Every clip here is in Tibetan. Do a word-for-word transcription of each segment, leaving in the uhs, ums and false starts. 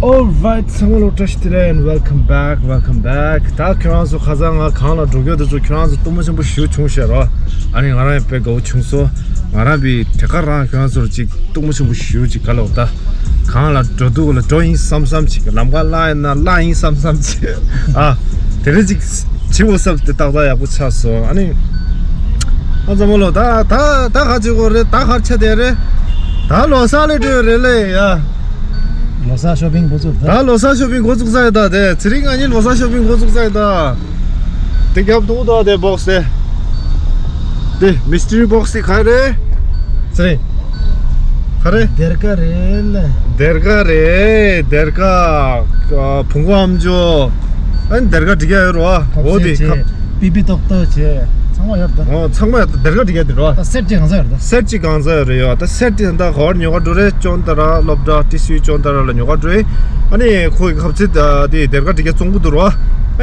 Alright, ཚང་མ་ལ་བཀྲ་ཤིས་བདེ་ལེགས། And welcome back, welcome back. ད་ཁྱོད་རང་ཚོ་ཁ་སང་ང་གང་ལ་འགྲོ་རྒྱུ་དེ་ཚོ་ཁྱོད་རང་ཚོ་སྟོང་པ་ཆེན་པོ་ཞེ་པོ་བྱུང་ཤག་ར། ཨ་ནི་ང་རང་ཡང་དཔེ་དགའ་བོ་བྱུང་སོང་། ང་རང་བི་དེ་ག་རང་ཁྱོད་རང་ཚོར་ཅིག་སྟོང་པ་ཆེན་པོ་ཞེ་པོ་ཅིག་ག་ལ་འོ་ད། གང་ལ་འགྲོ་འདུག་ལ་འགྲོ་ཡིན་བསམ་བསམ་ཅིག་ལམ་ཁ་བརླག་ཡིན་ན་བརླག་ཡིན་བསམ་བསམ་ཅིག་ཨ། དེ་རིང་ཅིག་བྱེད་དགོས་བསམ་དེ་ཏག་ཏག་ཡག་པོ་ཆགས་སོང་། ཨ་ནི། ཨ་ཙམ་མོ་ལོ། ད་ད་ད་ག་བྱེད་དགོས་རེད། ད་གར་ཆ་དེ་རེད། ད་ལོ་གསར་ལས་འགྲོ་རེད་ལེ་ཡ། ལོ་གསར་ཤོ་པིང་འགོ་བཙུགས་ད། ད་ལོ་གསར་ཤོ་པིང་འགོ་བཙུགས་ཚར་ཡོད་ད། དེ་ཚེ་རིང་ང་གཉིས་ལོ་གསར་ཤོ་པིང་འགོ་བཙུགས་ཚར་ཡོད་ད། དེ་རྒྱབ་ཏུ་ད་དེ་བོག་སི་དེ། དེ་མི་སི་ཊི་རི་བོག་སི་དེ་ག་རེད། ཚེ་རིང་། ག་རེ། སྡེར་ཁ་རེད་ལ། སྡེར་ཁ་རེད། སྡེར་ཁ། ཨ། བུང་བ་ཨམ་ཅོག་ཨ་ནི་སྡེར་ཁ་སྒྲིག་ཡ་ཡོད་རོ། འོ་དེ་ཁབ། པི་པི་ཏོག་ཏོག་བྱས། ཚང་མ་ཡོད་ད། ཨོ་ཚང་མ་ཡོད་ད། སྡེར་ཁ་སྒྲིག་ཡ་དེ་རོ། ད་སེ་ཊི་གཅིག་གང་ཚ་ཡོད་ད། སེ་ཊི་གཅིག་གང་ཚ་ཡོད་རེད་ཡོད་ད། སེ་ཊི་དེ་ད་ག་བར་ཉོ་ག་འགྲོ་རེད། ཅོན་ཏ་ར་སློབ་གྲྭ་ཏི་སུའི་ཅོན་ཏ་ར་ལ་ཉོ་ག་འགྲོ་རེད། ཨ་ནི་ཁོ་གི་ཁབ་ཚིག་དེ་སྡེར་ཁ་སྒྲིག་ཡ་བཙོང་གི་འདུག་རོ། ཨ་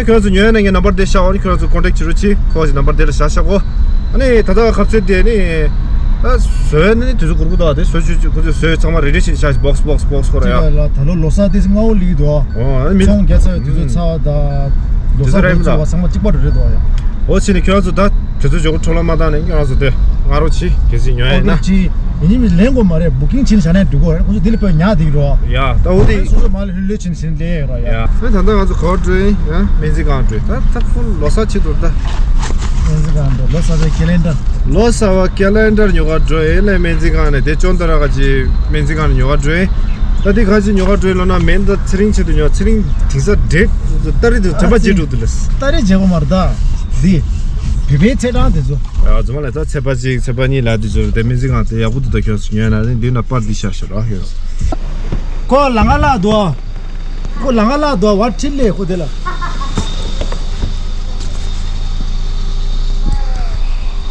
ཁྱོད་ཚོ་ཉོ་ཡ་ན་ངའི་ནམ་བར་དེ་བཞག་ཨ་ནི་ཁྱོད་ཚོ་ཀོན་ཊེག་བྱེད་རོགས་གྱིས། ཁོ་གི་ནམ་བར་དེ་ལ་བཞག་བཞག་གོ། ཨ་ནི་ད་ལྟ་ཁབ་ཚིག་དེ་ནི། ཨ་བཟོས་ནི་དུས་ཚོད་འགོར་གི་འདུག་དེ་བཟོས་ཆུ་ཆུ་ཁོ་ཚོས་བཟོས་ཚང་མ་རེ་རེ་བཞིན་བཞག་བོག་སི་བོག་སི་བོག་སི་ཁོ་ར་ཡ། ཅི་ལ་ད་ལོ་ལོ་གསར་དེ་སྔ་བོ་ལིག་འདུག་ཨོ་ཨ་ནི་མི། ཚོང་རྒྱག་ཚར་བའི་དུས་ཚོད་ཚར་བ་དང་། ལོ་དུས་ཚོད་གསར་རེད་མི་འདུག་འགོ་ཚུགས་པ་ཚང་མ་གཅིག་པ་རེད་འདུག་ཡ། འོ་ཕྱིན་ནས་ཁྱོད་རང་ཚོ་ད་དུས་ཚོད་མགྱོགས་པོ་འཕྲོ་བརླག་མ་བཏང་ནས་ཁྱོད་རང་ཚོ་དེ་སྔ་རོགས་གྱིས། གལ་སྲིད་ཉོ་ཡ་ཡིན་ན། ཨོ་ཅི། ཡིན་ནི་མི་ལེན་དགོས་མ་རེད། བུ་ཀིང་བྱས་ནས་བཞག་ནས་འགྲོ་དགོས་རེད། ཁོ་ཚོ་དེ་ལ་ཕར་ཉར་བསྡད་ཀྱི་རོ། ཡ་ད་འོ་དེ། སོ་སོ་མ་ལ་ལྷོད་ལྷོད་བྱས་ནས་བཞག་ནས་བསྡད་ཡོད་རོ་ཡ། ཡ་ད་ད་ལྟ་ང་ཚོ་ག་པར་འགྲོ་ཡིན། ཡ་སྨན་རྩིས་ཁང་འགྲོ་ཡིན། ད་ད་ཁོ་ལོ་གསར་ཆེད་དུ་ད། སྨན་རྩིས་ཁང་འགྲོ། ལོ་གསར་པའི་ཁེ་ལེན་ཌར། ལོ་གསར་པ་ཁེ་ལེན་ཌར་ཉོ་ག་འགྲོ་ཡིན་ལས། སྨན་རྩིས་ཁང་ནས་དེ་ཅོན་ཏ་ར་ག་ཅི་སྨན་རྩིས་ཁང་ནས་ཉོ་ག་འགྲོ་ཡིན། ད་དེ་ག་ཅི་ཉོ་ག་འགྲོ་ཡིན་ལབ་ན། སྨན་ད་ཚེ་རིང་ཆེད་དུ་ཉོ། ཚེ་རིང་དེང་སང་འདྲེ་སྟ་རེ་དུ་དྲན་པ་བརྗེད་འགྲོ་འདུག་ལ། སྟ་རེ་བརྗེད་པ་མ་རེད་ད། འདི་བོད་པའི་ཚེས་གྲངས་དེ་ཚོ། ཡ་རྫུན་མ་ལ་ད་ཚེས་པ་གཅིག་ཚེས་པ་གཉིས་ལ་དེ་ཚོ་དེ་སྨན་རྩིས་ཁང་དེ་ཡག་པོ་འདུག་ད་ཁྱོད་ཚོ་ཉོས་ན་འདི་ན་པར་འདི་ཤ་ཤ་ར་ཡོད། ཁོ་ལ་ང་ལ་འདུག་ཁོ་ལ་ང་ལ་དོ་བར་ཁྲིད་ལས་ཁོ་དེ་ལ།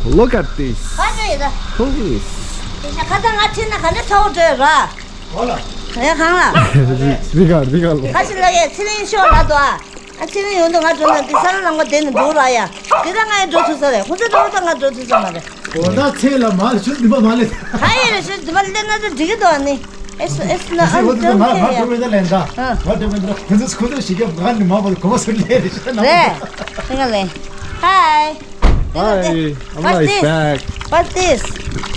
Look at this. ག་འདྲ་ཡོད་ད། Police. དེ་ཤ་ཁ་ཚ་ང་ཁྲིད་ན་ག་འདྲ་ཚ་བོ་འགྲོ་ཡོད་ར། ཧོ་ལ། ཨེ་གང་ལ། རི་ག་རི་ག་ལ། ཁ་ཤི་ལ་ཡ་ཚེ་རིང་ཤོག་ལ་དོ་ཨ། ཨ་ཚེ་རིང་ཡོང་དུ་ང་འགྲོ་ན་འདི་ས་ལ་ལང་པ་དེ་ནི་འདུག་ར་ཡ། དེ་ད་ང་ཡི་འགྲོ་ཐུབ་ས་རེད། ཁོ་ཚོ་འགྲོ་ད་ང་འགྲོ་ཐུབ་ས་མ་རེད། འོ་ད་ཚེ་ལ་མ་ལ་ཆུ་འདི་མ་མ་ལེ། ཧ་ཡེ་རེ་ཤོད་འདི་མ་ལེ་ན་ད་འགྲིག་གི་འདུག་ཨ་ནི། It's, it's not, I don't care. ང་ང་འགྲོ་མེད་ད་ལེན་ད། ཨ། ང་འགྲོ་མེད་ད་ཁོ་ཚོས་ཁོ་ཚོས་ཞིག་ག་ང་ནི་མ་བོར་གོ་བ་སུ་ལེ་རེ་ཤོད་ན། རེད། ང་ལེ། Hi. Hi, What's Amla is this? Back. What's this?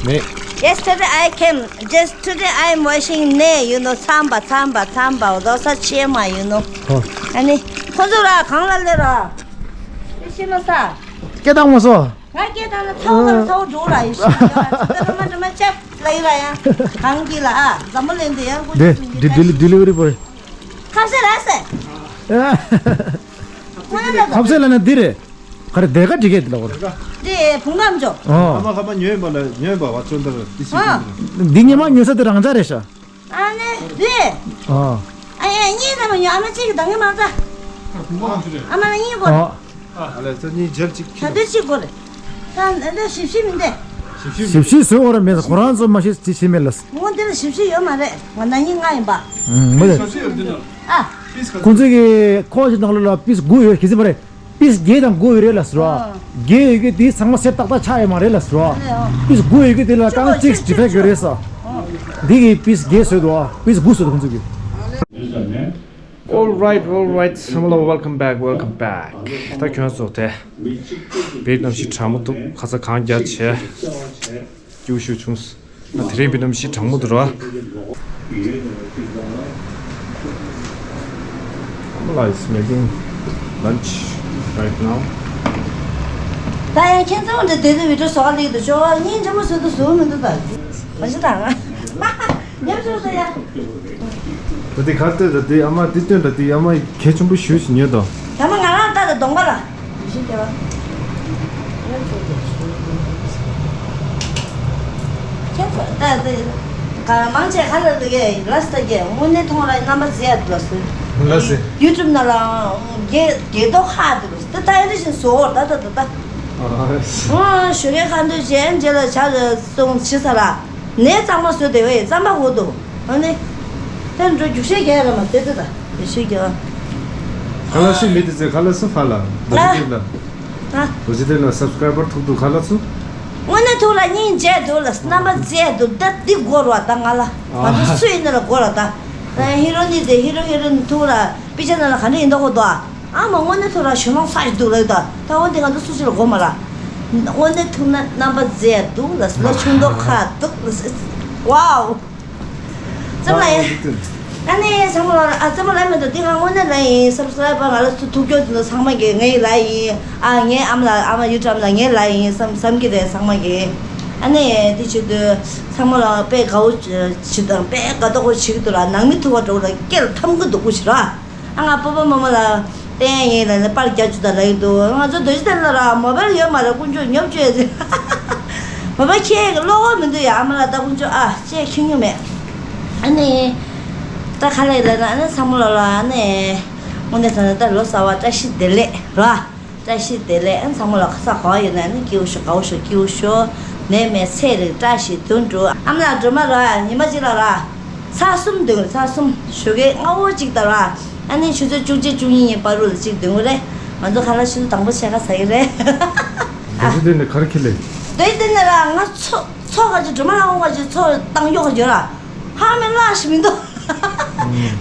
ནེ། Yesterday I came. Just today I am washing ནེ། You know, ཚམ་པ་ཚམ་པ་ཚམ་པ་རྡོ་ས་ཆེ་མ། You know. ཨ་ནི་ཁོ་ཚོ་ར་གང་ལ་ལེ་ར། ཤི་མ་ས། སྐད་བཏང་མ་སོང་། ང་སྐད་བཏང་ན་ཚ་བོ་ཚ་བོ་འགྲོ་ར་ཡིན་ཤི་ཡ། ཚ་བོ་ཚ་བོ་ཅབ་ལ་ཡིན་ར་ཡ། གང་གི་ལ་ཨ། འཛམ་བུ་གླིང་འདི་ཡང་ཀུན་ཌི་ཌི་ཌི་ལི་ཝ་རི་བོ་ཡི། ཁ་ཟས་ར་ཟས། ཁ་ཟས་ལ་ན་འདི་རེད། ག་རེ་སྡེར་ཁ་སྒྲིག་གེ་འདི་ལ་བོར། འདི་བུང་ཁམ་ཅོ། ཨོ། ཨ་མ་ཁ་མ་ཉོས་པ་ལ་ཉོས་པ་བ་ཅོན་ཏ་ར་ཏི་སི། ཨོ། འདི་ཉི་མ་ཉོས་ས་དེ་རང་ཅག་རེད་ཤག་ཨ་ནི་རེད། ཨ། ཨ་ཡ་གཉིས་ནམ་ཉོ། ཨ་མ་གཅིག་གི་ད་ངས་མ་ཙ། ཨ་མ་ལ་གཉིས་གོ། ཨ། ཨ་ལས་ད་གཉིས་འཇལ་གཅིག་ད་ཁྱེར། དེ་གཅིག་གོ་རེད། ད་ད་ཞིབ་ཞིབ་མི་འདེ། ཞིབ་ཞིབ་བཟོས་འོ་ར་མེད། ཁོ་རང་ཚོ་མ་ཤེས་ཅི་ཤེས་མེད་ལ། ངོ་འདི་ལ་ཞིབ་ཞིབ་ཡོད་མ་རེད། ང་ན་ཉིན་ང་ཡིན་པ། ཨུམ་མི་རེད། ཨ། ཁོང་ཚོས་ཀྱི་ཁོག་ཅིག་ནང་ལོགས་ལ་པིས་དགུ་ཡོད་གི་ཟེར་མ་རེད། པིས་བརྒྱད་དང་དགུ་ཡོད་རེད་ལ་ཟེར་བ། ཨ། བརྒྱད་ཡོད་གི་དེ་ཚང་མ་སེ་ཊི་ཏག་ཏག་ཆགས་ཡོད་མ་རེད་ལ་ཟེར་བ། ཨ་ལེ་ཨོ། པིས་དགུ་ཡོད་གི་དེ་ལ་རྐང་གཅིག་ཌི་ཕེག་ཡོད་རེད་ཟེར། འདི་གི་པིས་བརྒྱད་བཟོས་འདུག་ཨ། པིས་དགུ་བཟོས་འདུག་ཁོང་ཚོས་ཀྱི། All right, all right. Hello, welcome back, welcome back. ད་ཁྱོད་ཚོ་དེ་བེད་གནམ་གཤིས་གྲང་མོ་འདུག་ཁ་ཚ་གང་རྒྱག་བྱས། སྐྱིད་པོ་ཞིག་བྱུང་། ད་དེ་རིང་བེད་གནམ་གཤིས་གྲང་མོ་འདུག་ར། Amala is making lunch right now. ད་ཡང་ཁྱེད་ཚོ་འདི་དེ་དུ་བི་ཌི་ཡོ་བཟོ་ག་སླེབས་འདུག་ཅོ་བ་སྙིང་རྗེ་མོ་བཟོས་འདུག་བཟོ་མི་འདུག་ད་མ་གཞི་དང་། ཉམས་སུ་ད་ཡ། ད་དེ་གར་ལྟོས་ད་དེ་ཨ་མ་དེ་སྟོན་ད་དེ་ཨ་མ་གལ་ཆེན་པོ་ཞུ་ཞིག་ཉོས་དང་། ད་མ་ང་རང་ལྟ་ད་གདོང་པ་ལ། ཞིག་སྐྱེ་བ། ཁྱེད་ཚོ་ད་དེ་ག་མང་ཆེ་ཁ་ལ་དེ་གས་ལ་སྟ་གས་དངོས་གནས་མཐོང་ར་རྣམ་པ་མཛེས་ཡ་དུ་ལ་སུ། ལ་སི། ཡུ་ཊུབ་ནང་ལ་གས་གས་རྡོ་ཁ་དུ་ལ་སུ་ད་ད་ཡ་རི་བཞིན་བཟོ་འོ་ད་ད་ད་ད། ཨ། ཞོ་གས་ཁ་འདོད་བྱས་རྗེས་ལ་ཆ་ར་སོང་ཕྱི་ས་ལ། ནས་གཙང་མ་བཟོས་བསྡད་པས་གཙང་མ་འོ་དོ། ཨ་ནི། དེ་འགྲོ་རྒྱུགས་ཤེས་རྒྱག་ར་མ་བསྡད་དེ་ད་རྒྱུགས་ཤེས་རྒྱག་ཁ་ལ་སི་མི་དེ་ཚོས་ཁ་ལ་སི་ཧྥ་ལ་འགྲོ་ཨ། རྒྱུགས་ལ། ཨ། འགྲོ་རྒྱུགས་དེ་ལ་སབ་སི་ཀ་རའི་བར་ཐུག་ཐུག་ཁ་ལ་ཚུ། དངོས་གནས་ཐུག་ལ་སྙིང་རྗེ་འདུག་ལ་རྣམ་པ་མཛེས་འདུག་ད་འདི་དགོས་ར་ད་ང་ལ་ང་ཚོ་སུ་ཡིན་ན་ལ་དགོས་ར་ད། ད་ཧི་རོ་ནི་དེ་ཧི་རོ་ཧི་རོ་ནི་ཐུག་ར་པི་ཆ་ན་ལ་ག་འདྲ་ཡིན་མདོག་གོ་དོ། ཨ་མ་དངོས་གནས་ཐུག་ར་གཞོན་ལོང་ས་ཞིག་འདུག་ལབ་དོ། ད་འོན་ཏེ་ང་ཚོ་སུ་ཞིག་ལ་གོ་མ་ར། དངོས་གནས་ཐུག་ན་རྣམ་པ་མཛེས་ཡ་འདུག་ལ་ལོ་ཆུང་མདོག་ཁ་འདུག་ལ། ཝའོ། ཙམ་ལ་ཡིན། ཨ་ནི་ཚང་མ་ལ་ཨ་ཙམ་ལ་མི་འདུག་འདི་ང་དངོས་གནས་ལ་ཡིན་སབ་སི་ཀ་རའེ་བར་ང་ལ་ཐུག་ཐུག་རྒྱུ་འདི་ཚང་མ་གི་ངའི་ལ་ཡིན། ཨ་ངའི་ཨམ་ལ་ཨ་མ་ཡུ་ཊུབ་ལ་ངའི་ལ་ཡིན་བསམ་བསམ་གི་རེད་ཚང་མ་གི། ཨ་ནི་དེ་བྱེད་དུས་ཚང་མ་ལ་དཔེ་དགའ་བོ་བྱེད་དང་དཔེ་དགའ་ཏོག་པོ་བྱེད་ཀྱི་འདུག་ལ། ནང་མི་ཐུག་པ་འགྲོ་ལ་སྐེ་ལ་འཐམ་གི་འདུག་གོ་ཞེས་ར། ཨ་ང་སྤོ་བོ་རྨོ་མོ་ལ་བསྟན་ཡ་ཡིན་ལ་ནི་པར་རྒྱག་རྒྱུ་དང་ལ་ཡིན་འདུག་ང་ཚོ་རྡོ་རྗེ་གདན་ལ་ར་མོ་བལ་ཡོད་མ་རེད། དཀོན་མཆོག་ཉོབ་བཅོས་ཟེར། མོ་བལ་ཁྱེད་ཀྱི་བློ་ཁོག་མི་འདུག་ཡ། ཨ་མ་ལ་ད་དཀོན་མཆོག་ཨ་ཅེས་ཁྱོད་ཉོ་མེད། ཨ་ནི་ད་ག་ལ་ཡིན་ལ་ན་ཨ་ནི་ཚང་མ་ལ་ར་ཨ་ནི་དངོས་གནས་ད་ནི་ད་ལོ་གསར་བ་བཀྲ་ཤིས་བདེ་ལེགས་ར། བཀྲ་ཤིས་བདེ་ལེགས། ཨ་ཚང་མ་ལ་ས་ག་བ་ཡོད་ན་ནི་སྐྱིད་པོ་ཤོག་དགའ་བོ་ཤོག་སྐྱིད་པོ་ཤོག་ནད་མེད་ཚེ་རིང་བཀྲ་ཤིས་དོན་འགྲུབ། ཨ་མ་ལགས་སྒྲོལ་མ་ར་ཉི་མ་གཅིག་ལ་ར་ཚར་གསུམ་འདོན་གི་ཚར་གསུམ་ཞོགས་ཀས་སྔ་པོ་གཅིག་དང་ར། ཨ་ནི་ཆུ་ཚོད་བཅུ་གཅིག་བཅུ་གཉིས་ཉིན་བར་དུ་ལ་གཅིག་འདོན་གི་རེད། ང་ཚོ་ཁ་ལག་ཆུ་ཚོད་དང་པོ་ཕྱེད་ཀ་ཟ་གི་རེད། རྡོ་རྗེ་གདན་ནས་ག་རེ་ཁྱེར་ལེ། རྡོ་རྗེ་གདན་ནས་ར་ང་ཚོ་ཚོ་ག་ཅིག་སྒྲོལ་མ་ལགས་འོང་ག་ཅིག་ཚོ་བཏང་ཡོད་ག་ཅིག་ཡོད་ར། ཧ་མི་ལ་ཞིག་མི་འདུག་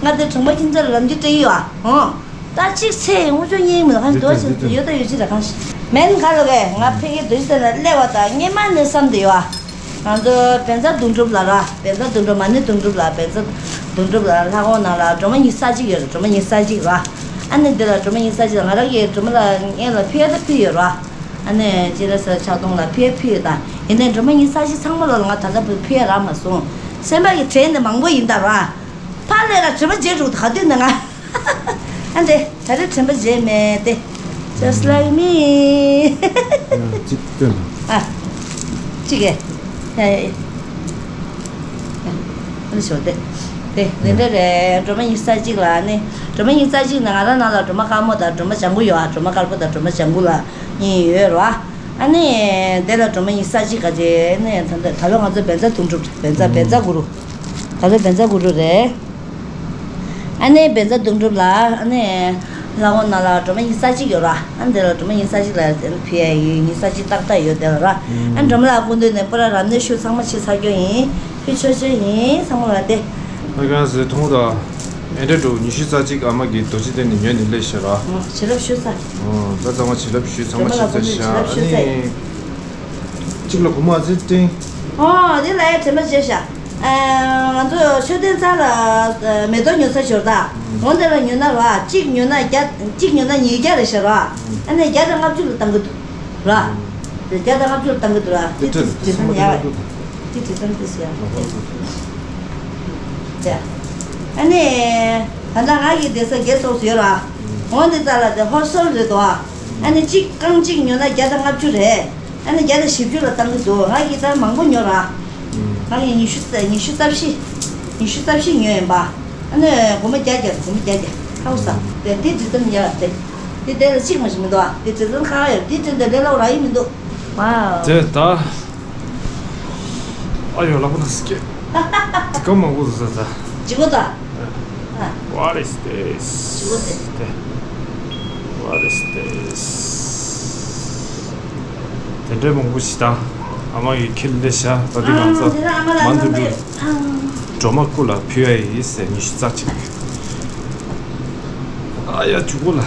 ང་དེ་གྲོང་པ་ཁྱིམ་ཚང་ལ་ལམ་རྒྱུ་སྤྲད་ཡོད་ཨ། ཨོ། ད་གཅིག་ཚེ་ཡི་དངུལ་ཆུ་གཉིས་མི་ལ་ཁ་འདུག་ཅིག་ཡོད་ད་ཡོད་ཅིག་ལ་གང་ཞིག་མེན་ག་ལོ་གས། ང་ཕ་གི་རྡོ་རྗེ་གདན་ལ་སླེབས་པ་དང་སྔན་མ་ནས་བསམ་བསྡད་ཡོད་ཨ། ང་ཚོ་བན་ཚ་དོན་གྲུབ་ལ་ར། བན་ཚ་དོན་གྲུབ་མ་ཎི་དོན་གྲུབ་ལ། བན་ཚ་དོན་གྲུབ་ལ་ལྷ་ཁང་ནང་ལ་སྒྲོལ་མ་ཉི་ཤུ་རྩ་གཅིག་ཡོད་ར། སྒྲོལ་མ་ཉི་ཤུ་རྩ་གཅིག་ར། ཨ་ནི་འདི་ལ་སྒྲོལ་མ་ཉི་ཤུ་རྩ་གཅིག་ལ་ང་རང་གིས་སྒྲོལ་མ་ལ་སྔན་ལ་ཕུལ་ཡ་ད་ཕུལ་ཡོད་ར། ཨ་ནི་སྤྱན་རས་གཟིགས་ཕྱག་སྟོང་ལ་ཕུལ་ཡ་ཕུལ་ཡོད་ད། ཡིན་ནའི་སྒྲོལ་མ་ཉི་ཤུ་རྩ་གཅིག་ཚང་མ་ལ་ང་ད་ལྟ་བུ་ཕུལ་ཡ་རག་མ་སོང་། སེམས་པ་གི་དྲན་ནི་མང་པོ་ཡིན་ད་ར། ཕར་ལས་ལ་དྲན་པ་བརྗེད་འགྲོ་ག་དུས་ནས་ང་། ཨ་འདྲེ་ད་རེས་དྲན་པ་བརྗེད་མེད་དེ། Just like me། གཅིག་སྟོན་དང་། ཨ། གཅིག་གེ། ཡ་ཡ་ཡ། ཨ་ནི་ཞོ་དེ། དེ་དེ་འདྲ་རེད། སྒྲོལ་མ་ཉི་ཤུ་རྩ་གཅིག་ལ་ནི། སྒྲོལ་མ་ཉི་ཤུ་རྩ་གཅིག་ནི་ང་རང་ནང་ལ་སྒྲོལ་མ་དཀར་མོ་དང་སྒྲོལ་མ་ལྗང་གུ་ཡོད་ཨ། སྒྲོལ་མ་དཀར་པོ་དང་སྒྲོལ་མ་ལྗང་གུ་ལ་གཉིས་ཡོད་རེད་བ། ཨ་ནི་དེ་ལ་སྒྲོལ་མ་ཉི་ཤུ་རྩ་གཅིག་ག་ཅེ་ནི་ད་ལྟ་ད་ལོ་ང་ཚོ་བན་ཚ་དོན་གྲུབ་བན་ཚ་བན་ཚ་གུ་རུ། ད་ལོ་བན་ཚ་གུ་རུ་རེད། ཨ་ནི་བན་ཚ་དོན་གྲུབ་ལ་ཨ་ནི་ལྷ་ཁང་ནང་ལ་སྒྲོལ་མ་ཉི་ཤུ་རྩ་གཅིག་ཡོད་ར། ཨ་ནི་དེ་ལ་སྒྲོལ་མ་ཉི་ཤུ་རྩ་གཅིག་ལ་ཕུལ་ཡ་ཡིན། ཉི་ཤུ་རྩ་གཅིག་ཏག་ཏག་ཡོད་དེ་ལ་ར། ཨ་ནི་སྒྲོལ་མ་ལགས་སྐུ་མདུན་ནས་པུ་ར་རབ་གནས་ཤོག་ཚང་མ་ཕྱི་ཚར་རྒྱུ་ཡིན། ཕུལ་ཆོག་ཆོག་ཡིན་ཚང་མ་ལ་དེ། ཨ་ཁང་ཟེར་ཐོང་དང་། ཨེ་འདྲ་འགྲོ་ཉི་ཤུ་རྩ་གཅིག་ཨ་མ་གི་རྡོ་རྗེ་གདན་ནས་ཉོས་ནས་སླེབས་ཤག་ར། ཨོ་བྱིན་རླབས་ཞུ་ས། ཨོ་ད་ཚང་མ་བྱིན་རླབས་ཞུ་ཚང་མ་ཞུ་ས་ཤག་ཨ་ནི། གཅིག་ལ་སྒོར་མོ་ཨ་ཙི་སྟེང་། ཨོ་དེ་ལ་ཡ་དྲན་པ་བརྗེད་ཤག་ཨ་ང་ཚོ་མཆོད་རྟེན་རྩ་ལ་མེ་ཏོག་ཉོ་ས་ཞོར་ད། འོ་དེ་ལ་ཉོ་ན་ར་གཅིག་ཉོ་ན་བརྒྱ་གཅིག་ཉོ་ན་ཉིས་བརྒྱ་རེད་ཤག་ར། ཨ་ནི་བརྒྱ་དང་ལྔ་བཅུ་ལ་བཏང་གི་འདུག་ར། དེ་བརྒྱ་དང་ལྔ་བཅུ་ལ་བཏང་གི་འདུག་ར། དེ་དྲི་དྲི་དྲི་ཙམ་ཡ་བ། དེ་དྲི་ཙམ་དེ་སུ་ཡ། དེ། ཨ་ནི། ད་ལྟ་ང་གི་བསྡད་ས་རྒྱ་སོགས་སུ་ཡོད་ར། འོ་འདི་རྩ་ལ་དེ་ཧོར་སོལ་རེད་དོ། ཨ་ནི་གཅིག་རྐང་གཅིག་ཉོ་ན་བརྒྱ་དང་ལྔ་བཅུ་རེད། ཨ་ནི་བརྒྱ་དང་བཞི་བཅུ་ལ་བཏང་གི་འདུག་ང་གིས་ད་མང་པོ་ཉོ་ར། ང་གིས་ཉི་ཤུ་རྩ་ཉི་ཤུ་རྩ་བཞི། ཉི་ཤུ་རྩ་བཞི་ཉོས་ཡིན་པ། ཨ་ནི་སྒོར་མོ་བརྒྱ་བརྒྱ་སྒོར་མོ་བརྒྱ་བརྒྱ་ཧའུ་ས། དེ་དེ་འདྲི་ཙམ་ཡ་དེ། དེ་དེ་ལ་གཅིག་མ་ཞིག་མི་འདུག་ཨ། དེ་འདྲི་ཙམ་ཁག་ཡོད་དེ་དྲན་དེ་ལས་སླ་བོ་རག་ཡི་མི་འདུག་ཝའོ། དེ་ད། ཨ་ཡོ་ལག་པ་ན་སྐད། དེ་ག་མང་པོ་ཟ་ཟ། ཇི་གོ་ད། ཨ། What is this? ཇི་གོ་དེ། དེ། What is this? དེ་འདྲའི་མང་པོ་ཞིག་དང་། ཨ་མ་ཡི་ཁྱི་ལས་ཤ་ད་དེ་ང་ཚོ་ཨ་དེ་ན་ཨ་མ་ལ་མ་ཨ་མ་འདུག་ཡོད། ཨ། སྒྲོལ་མ་སྐུ་ལ་ཕུལ་ཡ་ཡིན་ཟེར་ཉི་ཤུ་རྩ་གཅིག་ཨ་ཡ་ཇུ་གོ་ལ་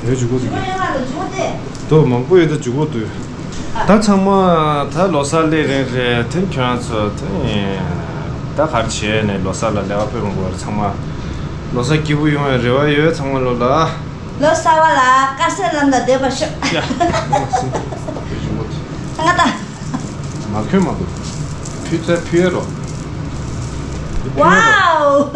ཡ་ཇུ་གོ་དེ་གི། དོ་མང་པོ་ཡོད་ད་ཇུ་གོ་དུ། ད་ཚང་མ་ད་ལོ་གསར་སླེབས་རན་རེད་དེ་ཁྱོད་རང་ཚོ་དེ་ད་གར་བྱས་ནས་ལོ་གསར་ལ་ལས་ཀ་དཔེ་མང་པོ་རེད་ཚང་མ་ལོ་གསར་སྐྱིད་པོ་ཡོང་བའི་རེ་བ་ཡོད་ཚང་མ་ལོ་ལ། ལོ་གསར་བ་ལ་དཀར་གསལ་ལམ་ལ་བདེ་བར་ཤོག་ཡ། ང་ད། མ་ཁོན་མ་དགོས། ཕུལ་ཚར་ཕུལ་ཡ་རོ། ཝའོ།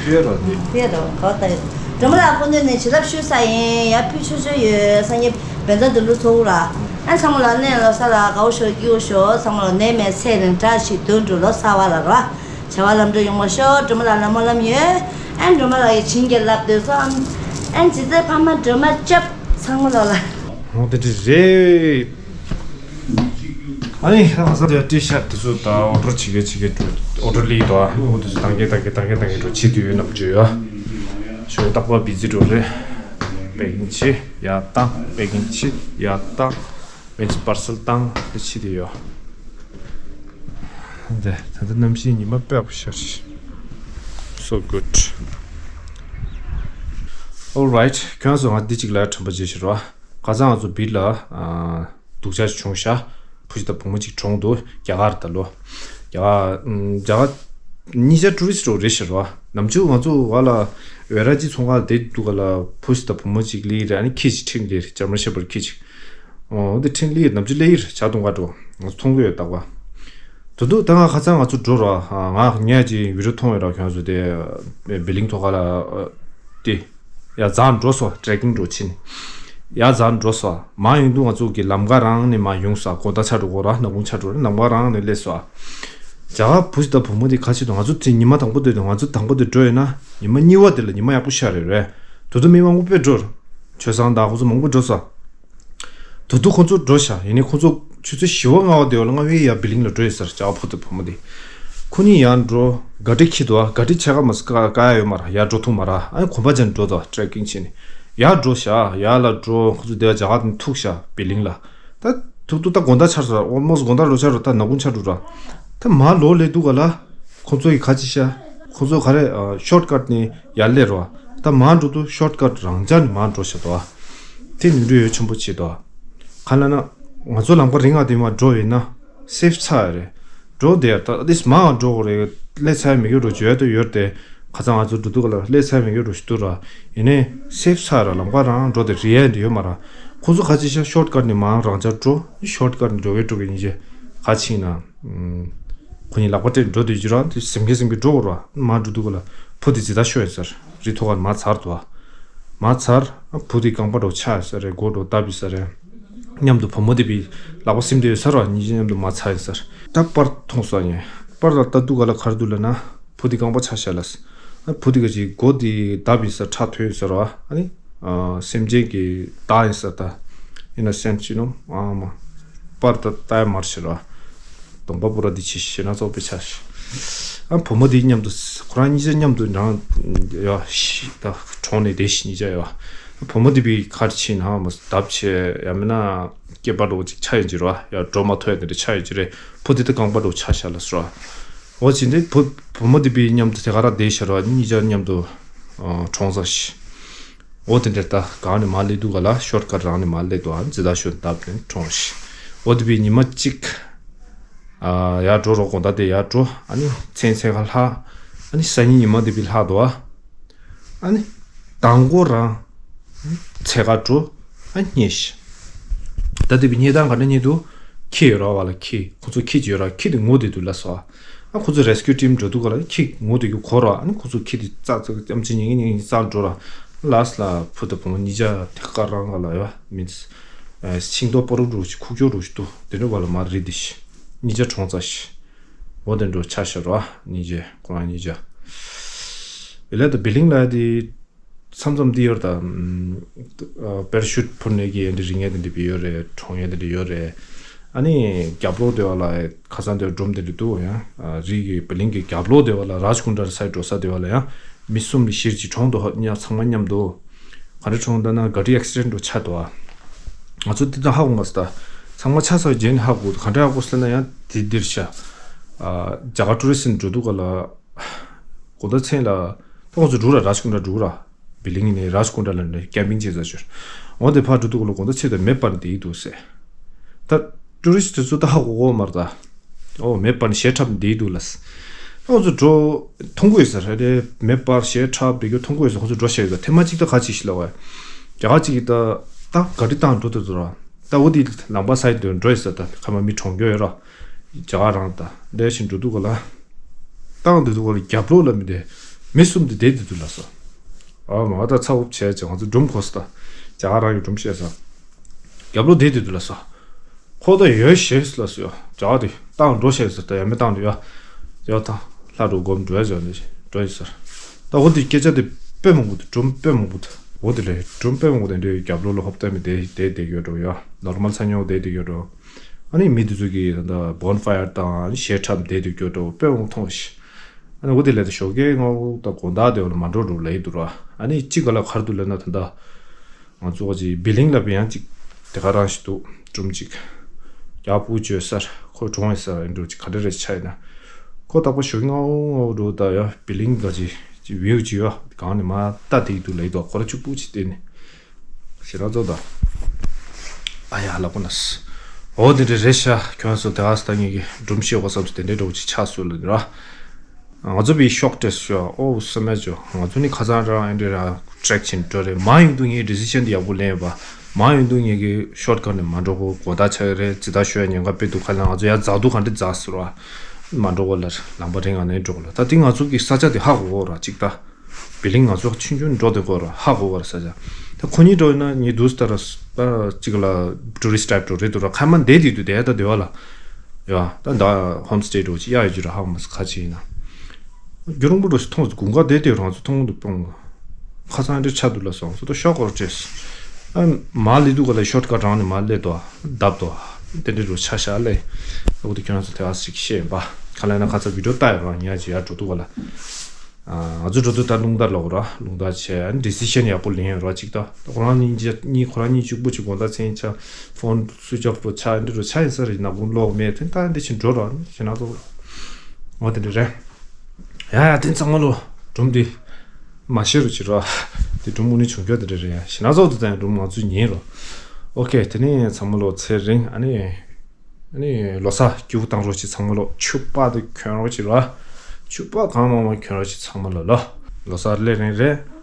ཕུལ་ཡ་རོ་འདི། ཕུལ་ཡ་རོ་གོ་ད་ཡོད། སྒྲོལ་མ་ལགས་སྐུ་མདུན་ནས་བྱིན་རླབས་ཞུ་ས་ཡིན་ཡ། ཕུལ་ཆོག་ཆོག་ཡོད་སང་ཉིན་བན་ཚ་དོན་གྲུབ་ཚོགས་ར། ཨ་ཚང་མ་ལ་གནས་ལོ་གསར་ལ་དགའ་བོ་ཤོག་སྐྱིད་པོ་ཤོག་ཚང་མ་ལ་ནད་མེད་ཚེ་རིང་བཀྲ་ཤིས་དོན་གྲུབ་ལོ་གསར་བ་ལ་རོ། བྱ་བ་ལམ་འགྲོ་ཡོང་བ་ཤོག་སྒྲོལ་མ་ལགས་ལ་སྨོན་ལམ་ཡོད། ཨ་སྒྲོལ་མ་ལགས་ཀྱིས་བྱིན་གྱིས་བརླབས་དུས་སོ། ཨ་ཇི་ལྟར་ཕ་མ་སྒྲོལ་མ་སྐྱབས་ཚང་མ་ལོ་ལ། འོ་དེ་འདྲ་རེད། ཨ་ནི་ཁ་ས་དེ་ཏི་ཤར་དེ་ཚོ་ད་ཨོ་ཌར་བྱེད་གི་བྱེད་གི་འགྲོ་ཨོ་ཌར་ལི་དོ་ཨ་འོ་དེ་ཚོ་དང་གི་དང་གི་དང་གི་དང་གི་འགྲོ་བྱེད་དུས་ཡོད་ནམ་བརྗོད་ཡོད། ཞོ་རྟག་པར་བི་ཛི་འགྲོ་རེད། པེ་ཀིང་བྱེད་ཡར་བཏང་པེ་ཀིང་བྱེད་ཡར་བཏང་། ཝེན་ཅི་པར་སལ་བཏང་དེ་ཕྱི་དེ་ཡོད། འདི་ད་ལྟ་གནམ་གཤིས་ཉི་མ་དཔེ་ཡག་པོ་ཤར་ཤག So good. Alright, ཁྱོད་ཚོ་ང་འདི་གཅིག་ལ་དྲན་པ་བརྗེད་ཤི་རོ། ཁ་སང་ང་ཚོ་བིར་ལ་ཨ་སྡུག་ཅག་ཅིག་བྱུང་ཤག་བུ་ཞིག་དང་བུ་མོ་གཅིག་གྲོངས་འདུག་རྒྱ་གར་ད་ལོ། རྒྱ་གར་ཨམ་རྒྱ་གར་གཉིས་ཆ་ཊུ་རི་སི་ཊི་རེད་ཤི་རོ། ནམ་རྒྱུན་ང་ཚོ་བ་ལ་ཝེ་ར་ཅི་ཚོང་ཁང་ལ་བསྡད་འདུག་ག་ལ། བུ་ཞིག་དང་བུ་མོ་གཅིག་སླེབས་རེད། ཨ་ནི་ཁྱི་གཅིག་ཁྲིད་སླེབས་རེད། ཇར་མན་ཤེ་ཕར་ཌི་ཁྱི་གཅིག་འོ་འདི་ཁྲིད་སླེབས་རེད། ནམ་རྒྱུན་སླེབས་ཀྱི་རེད། ཇ་འཐུང་ག་འགྲོ། ང་ཚོ་མཐོང་གི་ཡོད་རྟག་པ། དོ་དུ་ད་ང་ཁ་སང་ང་ཚོ་འགྲོ་ར། ང་ངས་ཀྱི་བི་ཌི་ཡོ་མཐོང་ཡོད་ར། ཁྱོད་ཚོ་དེ་བི་ལིང་ཐོག་ཁ་ལ་དེ་ཡ་རྫ་འགྲོ་སོ། ཊེ་ཀིང་འགྲོ་ཕྱིན། ཡ་རྫ་འགྲོ་སོ། མ་ཡོང་དུས་ང་ཚོ་གི་ལམ་ཁ་རང་ནས་མ་ཡོང་ས། དགོང་དག་ཆགས་འགྲོ་གོ་ར། ནག་ཁུང་ཆགས་འགྲོ་ར། ལམ་ཁ་རང་ནས་སླེབས་སོ། རྒྱ་གར་བུ་ཞིག་དང་བུ་མོ་དེ་ཁ་ཆེ་དུ་ང་ཚོ་དེ་ཉི་མ་དང་པོ་དེ་དུ་ང་ཚོ་དང་པོ་དེ་འགྲོ་ཡོད་ན། ཉི་མ་གཉིས་པ་དེ་ལ་ཉི་མ་ཡག་པོ་ཤར་རེད་རེད། དོ་དུ་མི་མང་པོ་དཔེ་འགྲོ་ར། ཆོས་སང་དང་ཁོ་ཚོ་མང་པོ་འགྲོ་ས། དོ་དུ་ཁོ་ཚོ་འགྲོ་ཤག་ཡིན་ནའི་ཁོ་ཚོ་ཆུ་ཚོད་བཞི་པ་ལྔ་པ་དེ་བ་ལ་ང་བའི་ཡ་བི་ལིང་ལ་འགྲོ་ཡོད་ས་རེད། ཅག་བུ་དང་བུ་མོ་དེ། ཁོ་གཉིས་ཡར་འགྲོ། ག་ཏི་ཁྱི་འདུག་ཨ། ག་ཏི་ཆེ་ག་མ་ཀ་ཀ་ཡ་ཡོད་མ་ར། ཡར་འགྲོ་ཐུབ་མ་ར། ཨ་ནི་གོམ་པ་ཅན་འགྲོ་དོ། ཊེ་ཀིང་བྱས་ནས་ཡར་འགྲོ་ཤག་ཡར་ལ་འགྲོ། ཁོ་ཚོ་དེ་བ་ཇ་ག་དེ་ཐུག་ཤག་བི་ལིང་ལ། ད་ཐུག་ཐུག་ད་དགོང་དག་ཆར་སོ། ཨོལ་མོ་སི་ཊི་དགོང་དག་ལོ་ཆར་རོ། ད་ནག་ཁུང་ཆར་འགྲོ་ར། ད་མ་ལོ་ལས་འདུག་ག་ལ། ཁོ་ཚོ་ཡི་ཁ་ཅི་ཤ། ཁོ་ཚོ་ག་རེ་ཨ་ཤོར་ཊི་ཀཊ་ནས་ཡར་སླེབས་རོ། ད་མར་འགྲོ་དུས་ཤོར་ཊི་ཀཊ་རང་འཇགས་ནས་མར་འགྲོ་ཤ་དོ། དེ་ནུས་འགྲོ་ཡོད་ཆེན་པོ་བྱེད་དོ། ག་ལ་ན། ང་ཚོ་ལམ་ཁ་རིང་ང་དེ་མར་འགྲོ་ཡོད་ན། སེབ་ཚར་རེད། འགྲོ་དེ་ད་དེས་མར་འགྲོ་དགོས་རེད། སླེབས་ཚར་མི་དགོས་རོ་བརྗོད་དུ་ཡོད་དེ། ཁ་སང་ང་ཚོ་འགྲོ་དུས་ག་ལ་སླེབས་ཚར་མི་དགོས་རོ་ཞུ་དུ་ར། ཡིན་ནའི་སེབ་ཚར་ར། ལམ་ཁ་རང་འགྲོ་དེ་རེད་ཡ་འདི་ཡོད་མ་ར། ཁོ་ཚོ་ཁ་ཅི་ཤ་ཤོར་ཊི་ཀཊ་ནས་མར་རང་འཇགས་འགྲོ། ཤོར་ཊི་ཀཊ་ནས་འགྲོ་གི་འགྲོ་གི་ཡིན་ཅེ། ག་ཕྱིན་ན། ཁོ་གཉིས་ལག་པ་སྤྲད་འགྲོ་དུས་རྒྱུ་ར་དེ་ཟིམ་གེ་ཟིམ་གེ་འགྲོ་དགོས་ར། མར་འགྲོ་དུས་ག་ལ་བུ་དེ་ཇི་ལྟར་ཤོར་ཡོད་ཟེར། རི་ཐོག་ཁར་མར་ཚར་དོ། མར་ཚར། བུ་དེ་རྐང་པ་འགྲོ་ཆག་ཡོད་ས་རེད། མགོ་འགྲོ་བཏབ་ཡོད་ས་རེད། མཉམ་དུ་བུ་མོ་དེ་བི་ལག་པ་ཟིམ་དེ་ཡོད་ས་ར། གཉིས་ཀྱི་མཉམ་དུ་མར་ཚར་ཡོད་ཟེར། ད་པར་མཐོང་སོང་ངས། པར་ལ་ལྟ་དུས་ག་ལ་ག་རེ་འདུག་ལབ་ན། བུ་དེ་རྐང་པ་ཆག་ཤག་ལབ། ཨ་བུ་དེ་ག་ཅིག་མགོ་དེ་བརྡབས་ཡིན་ས། ཁྲག་ཐོན་ཡོད་ས་ར། ཨ་ནི། ཨ་སེམས་ཅན་གྱི་རྟགས་ཡིན་ས་ད། ཡིན་ན་སེམས་ཅི་ནོ་ཨ་མ། པར་ད་ལྟ་ཡ་མར་ཤི་ར། གདོང་པ་པོ་ར་འདི་ཆེ་ཤི་ན་ཚོགས་པའི་ཆ་ཤི། ཨ་བུ་མོ་དེ་མཉམ་དུ་ཁོ་རང་གཉིས་ཆ་མཉམ་དུ་རང་ཡ་ཤི་ད་གྲོངས་ནས་བསྡད་ཤི་གཉིས་ཆ་ཡ། བུ་མོ་དེ་བི་ཁར་ཕྱིན་ན་མ་བརྡབས་ཆེ་ཡ་མིན་ན་སྐེད་པ་འགྲོ་ཅིག་ཆག་ཡིན་གྱི་ར། ཡ་འགྲོ་མ་ཐུབ་ཡ་དེ་འདྲ་ཆག་ཡིན་གྱི་རེད། བུ་དེ་ད་རྐང་པ་འགྲོ་ཆག་ཤག་ལབ་སོ་ར། འོ་ཅི་འདི་བུ་བུ་མོ་དེ་བི་མཉམ་དུ་དེ་ག་ར་བསྡད་ཤག་ར། གཉིས་ཆ་མཉམ་དུ་ཨ་གྲོངས་ས་ཤི། འོ་དེ་འདྲ་ད་གང་ནས་མར་སླེབས་དུས་ག་ལ་ཤོར་ཊི་ཀཊ་རང་ནས་མར་སླེབས་དུས་ཨ་ཇི་ལྟར་ཤོར་བརྡབས་ནས་གྲོངས་ཤི། འོ་དེ་བི་ཉི་མ་གཅིག་ཨ་ཡར་འགྲོ་རོགས། དགོང་དག་དེ་ཡར་འགྲོ། ཨ་ནི་མཚན་ཚེ་ག་ལྷག་ཨ་ནི་སང་ཉིན་ཉི་མ་དེ་བི་ལྷག་དོ། ཨ་ནི་དང་པོ་རང་ཚེ་ག་འགྲོ། ཨ་རྙེད་ཤི། ད་དེ་བི་རྙེད་སྟངས་ག་འདྲ་རྙེད་དུས། ཁྱི་ཡོད་ར་བ་ལ་ཁྱི། ཁོ་ཚོ་ཁྱི་ཅིག་ཡོད་ར། ཁྱི་དེ་ངུ་དེ་འདུག་ལབ་སོ། ཨ་ཁོ་ཚོ་རེ་སི་ཀིའུ་ཊིམ་འགྲོ་དུས་ག་ལ་ཁྱི་ངུ་དེ་གི་གོ་ར། ཨ་ནི་ཁོ་ཚོ་ཁྱི་དེ་ཙག་ཙག་ཨམ་ཆི་ཉིང་ཉིང་ཙག་འགྲོ་ར། ལ་སི་ལ་བུ་དང་བུ་མོ་གཉིས་ཆ་དེ་ག་རང་ག་ལ་ཡོད་མི་ཤིང་ཏོག་སྤོ་རུ་འགྲོ་ཞིག་ཁུག་ཀྱོག་འགྲོ་ཞིག་འདུག་དེ་འདྲ་བ་ལ་མར་རི་དེ་ཤི། གཉིས་ཆ་གྲོངས་ཚར་ཤི། འོ་དེ་འགྲོ་ཆ་ཤར་ར་གཉིས་ཆ་ཁོ་རང་གཉིས་ཆ། ཡི་ལ་དུ་བི་ལིང་ལ་དེ། མཚམས་མཚམས་འདི་ཡོད་ད། པེ་ར་ཤུཊ་འཕུར་ནས་ཀྱི་ཡན་འདི་རིང་ཡན་འདི་འདི་བི་ཡོད་རེད། གྲོང་ཡན་འདི་འདི་ཡོད་རེད། ཨ་ནི་རྒྱབ་ལོགས་དེ་བ་ལ་ཁ་སང་དེ་སྒྲོམ་དེ་འདི་འདུག་ཡང་། རི་གི་བི་ལིང་གི་རྒྱབ་ལོགས་དེ་བ་ལ་རཱཇ་ཀུན་དྲ་སའི་འགྲོ་ས་དེ་བ་ལ་ཡང་། མི་གསུམ་ལ་བཞིར་གྱི་གྲོངས་འདུག་ཧ་ཉ་ཚང་མ་མཉམ་དུ། ག་རེ་གྲོངས་ད་ན་ག་རི་ཨེག་སི་ཌེན་འགྲོ་ཆགས་འདུག་ཨ། ང་ཚོ་འདི་ད་ཧ་གོ་མ་སོང་ད། ཚང་མ་ཆ་ཚང་རྗེས་ནས་ཧ་གོ་ག་འདྲ་ཧ་གོ་སོང་ན་ཡང་དེ་འདིར་ཤ། རྒྱ་གར་ཊུ་རི་སི་འགྲོ་འདུག་ག་ལ། གོ་ད་མཚན་ལ། ད་ང་ཚོ་འགྲོ་ར་རཱཇ་ཀུན་དྲ་འགྲོ་ར། བི་ལིང་ནས་རཱཇ་ཀུན་དྲ་ལ་ནས་ཀེམ་པིང་བྱེད་ས་ཞོར། འོ་དེ་ཕར་འགྲོ་དུས་ག་ལ་གོ་ད་ཚེ་ད་མེ་སྤར་འདི་འདུག་ཟེར། ད་ཊུ་རི་སི་ཊི་དེ་ཚོ་ད་ཧ་གོ་གོ་མ་རེད་ད། ཨོ་མེ་སྤར་ཞལ་ཁྲབ་འདི་འདུག་ལ། ད་ང་ཚོ་འགྲོ་མཐོང་གི་ཡོད་ས་རེད་དེ། མེ་སྤར་ཞལ་ཁྲབ་འདི་གི་མཐོང་གི་ཡོད་ས། ཁོ་ཚོ་འགྲོ་ཤེས་ཡོད་ད། ཐེངས་མ་གཅིག་ད་ག་ཅིག་ཤི་ལ་བ། རྒྱ་གར་གཅིག་གི་ད་ད་ག་རི་བཏང་འགྲོ་ད་འདུག་ར། ད་འོ་དེ་ལམ་པ་སའི་དུ་འགྲོ་ཡོད་ས། ད་ཁ་མ་མི་གྲོངས་རྒྱུ་ཡོད་ར། རྒྱ་གར་རང་ད་ལས་ཤིང་འགྲོ་དུས་ག་ལ། བཏང་དུས་དུས་ག་ལ་རྒྱབ་ལོགས་ལ་མི་དེ། མི་གསུམ་དེ་བསྡད་དུས་དུས་ལ་སོ། ཨ་མ་ད་ཚ་འུབ་བྱས་ཅིག་ང་ཚོ་སྒྲུང་གོ་ས་ད། རྒྱ་གར་རང་གི་སྒྲུང་བཤད་ས། རྒྱབ་ལོགས་བསྡད་དུས་དུས་ལ་སོ། ཁོ་ད་ཡོད་ཤེས་ལ་སོ་ཡ། རྒྱ་གར་དེ་བཏང་འགྲོ་ཤེས་ཟེར་ད་ཡ་མི་བཏང་དུས་ཡ། ཡ་ད་ལྷ་འགྲོ་སྒོམ་འགྲོ་ཡ་ཟེར་ནས་འགྲོ་ཡི་ཟེར། ད་འོ་དེ་སྐད་ཆ་དེ་དཔེ་མང་པོ་འདུག་སྒྲུང་དཔེ་མང་པོ་འདུག་འོ་དེ་ལས་སྒྲུང་དཔེ་མང་པོ་དེ་འདྲའི་རྒྱབ་ལོགས་ལ་ཧོབ་སྟེ་མི་དེ་དེ་དེ་ཡོད་འགྲོ་ཡ། ནོར་མལ་ཚ་ཉོ་དེ་དེ་ཡོད་འགྲོ། ཨ་ནི་མི་དེ་ཚོ་གིས་ད་ལྟ་བོན་ཕ་ཡར་དང་ཨ་ནི་ཞལ་ཁྲབ་དེ་དེ་ཡོད་འགྲོ་དཔེ་མང་པོ་མཐོང་ཤི། ཨ་ནི་འོ་དེ་ལས་ད་ཞོགས་ཀས་སྔ་པོ་ད་དགོང་དག་དེ་བ་ལ་མ་འགྲོ་འགྲོ་ལ་ཡི་འདུག་ར། ཨ་ནི་གཅིག་ག་ལ་གར་འདུག་ལབ་ན་ད་ལྟ། ང་ཚོ་ག་ཅིག་བི་ལིང་ལ་བི་ཡང་ཅིག་དེ་ག་རང་ཞིག་འདུག་སྒྲུང་ཅིག་རྒྱ་བུ་བཅོས་སར་ཁོ་གྲོངས་ཡོད་སར་ཨེ་འགྲོ་ཅིག་ག་འདྲ་རེད་ཆ་ཡིན་ན། ཁོ་རྟག་པར་ཞོགས་སྔ་པོ་སྔ་པོ་འགྲོ་ད་ཡ་བི་ལིང་ག་ཅིག་ ཅི་བེའུ་ཅི་ཡོད་གང་ནས་མ་ལྟ་དེ་ཡི་དུ་ལ་ཡི་དོ་ཁོ་ར་གཅིག་པུ་ཅི་བལྟས་ནས་ཞེ་ར་ཚོ་ད། ཨ་ཡ་ལ་ཀོ་ནས། འོ་དེ་འདྲ་རེད་ཤག་ཁྱོད་ཚོ་དེ་ག་ས་ངེད་ཀྱི་སྒྲུང་བཤད་དགོས་བསམ་ཚུལ་དེ་འདྲའི་འདྲ་བོ་ཅིག་ཆགས་སོང་ལ་ནི་ར། ང་ཚོ་བི་ཤོག་ཊེ་སི་ཤོ་ཨོ་སེ་མེ་ཅོ་ང་ཚོ་ནི་ཁ་སང་རང་ཨེ་འདྲ་ར་ཊེག་ཆེན་འགྲོ་རེད། མ་ཡོང་དུས་ངས་ཌི་སི་ཤན་དེ་ཡག་པོ་ལེན་པ། མ་ཡོང་དུས་ངས་ཀྱི་ཤོར་ཀ་ནས་མ་འགྲོ་གོ་གོ་ད་ཆ་རེད་ཙི་ད་ཤོད་ཉེན་ཁ་དཔེ་འདུག་ཁ་ལ་ང་ཚོ་ཡ་འཛག་འདུག་ག་འདྲ་འཛག་ཟེར་བ། མ་འགྲོ་གོ་ལ་ལམ་པ་རིང་ང་ནས་འགྲོ་གོ་ལ་ད་དེ་ང་ཚོ་གི་ས་ཆ་དེ་ཧ་གོ་གོ་ར་ཅིག་ད། བི་ལིང་ང་ཚོ་ཆུང་ཆུང་འགྲོ་དེ་གོ་ར་ཧ་གོ་གོ་ར་ས་ཆ། ད་ཁོ་གཉིས་འགྲོ་ཡིན་ན་ངས་འདུག་ལྟ་ར་ཅིག་ལ་ཊུ་རི་སི་ཊི་ཊའིབ་འགྲོ་རེད་འདུག་ར་ཁ་མ་འདས་དེ་དུས་དེ་ད་དེ་བ་ལ། ཡ་ད་ད་ཧོམ་སི་ཊེ་འགྲོ་ཅིག་ཡ་ཡོད་ཅིག་ར་ཧ་གོ་མ་ས་ཁ་ཆེ་ཡིན་ན། རྒྱུ་རིང་པོ་འགྲོ་ཞིག་མཐོང་དགུན་ཁ་བསྡད་དེ་རང་ཚོ་མཐོང་དུ་སྤོང་། ཁ་སང་འདྲ་ཆ་དུ་ལ་སོང་ཚོ་ད་ཤོག་སྐོར་བྲེས། ཨ་མ་ལི་དུ་ག་ལ་ཤོར་ཀ་རང་ནས་མ་ལེ་དོ་བརྡབ་དོ། དེ་འདྲ་རུ་ཆ་ཤ་ལེ། ཨུ་དུ་ཁྱོད་རང་ཚོ་དེ་བ་ཞིག་ཤེས་པ། ཁ་ལ་ན་ཁ་ཚ་བི་ཌིའོ་ལྟ་ཡོད་རང་ཉ་ཅི་ཡ་འགྲོ་དུ་ག་ལ། ང་ཚོ་འགྲོ་དུ་ད་རླུང་རྟ་ལོག་ར་རླུང་རྟ་ཆེ་ཨ་ཌི་སི་ཤན་ཡག་པོ་ལེན་ར་ཅིག་ད་ཁོ་རང་གཉིས་གཉིས་ཁོ་རང་གཉིས་གཅིག་པུ་ཅིག་དགོང་དག་མཚན་ཆ་ཕོན་སུའི་ཅི་ཨོཕ་རུ་ཆ་འདྲ་རུ་ཆ་ཡིན་ས་རེད་ན་དགུང་ལོག་མེད་དེ་ད་འདི་ཕྱིན་འགྲོ་ར་ཞེ་ན་ཚོ། འོ་དེ་འདྲ་རེད། ཡ་ཡ་དེ་ཚང་མ་ལོ་སྒྲུང་འདི་མ་ཤེས་རུ་ཕྱིར་རོ། དེ་སྒྲུང་མུ་ནི་བྱུང་རྒྱུ་དེ་འདྲ་རེད་ཡ་ཞེ་ན་ཚོགས་དེ་ཙང་སྒྲུང་ང་ཚོས་ཉན་རོ། ཨོ་ཁེ་དེ་ནས་ཚང་མ་ལོ་ཚེ་རིང་ཨ་ནི་ཨ་ནི་ལོ་གསར་སྐྱིད་པོ་བཏང་རོགས་ཅིག་ཚང་མ་ལོ་ཆུ་པ་དེ་གྱོན་རོགས་ཅིག་རོ། ཆུ་པ་གང་མང་མང་གྱོན་རོགས་ཅིག་ཚང་མ་ལོ་ལོ། ལོ་གསར་སླེབས་རན་རེད།